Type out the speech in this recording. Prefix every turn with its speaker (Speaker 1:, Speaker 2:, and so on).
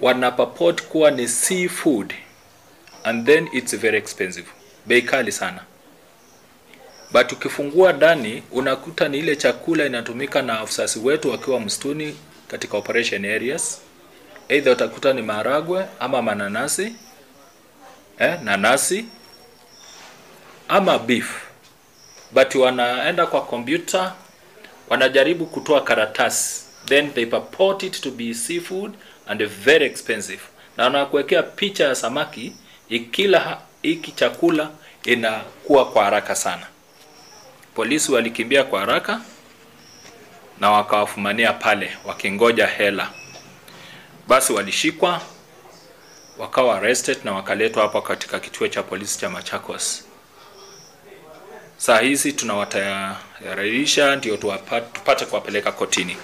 Speaker 1: Wanapurport kuwa ni seafood and then it's very expensive, bei kali sana. But ukifungua ndani unakuta ni ile chakula inatumika na afisa wetu wakiwa msituni katika operation areas. Either utakuta ni maharagwe ama mananasi, nanasi ama beef. But wanaenda kwa computer, wanajaribu kutoa karatasi, then they purport it to be seafood and very expensive, na wanakuwekea picha ya samaki ikila hiki chakula inakuwa kwa haraka sana. Polisi walikimbia kwa haraka na wakawafumania pale wakingoja hela. Basi walishikwa, wakawa arrested na wakaletwa hapa katika kituo cha polisi cha Machakos. Saa hizi tunawatayarisha ndio tupate kuwapeleka kotini.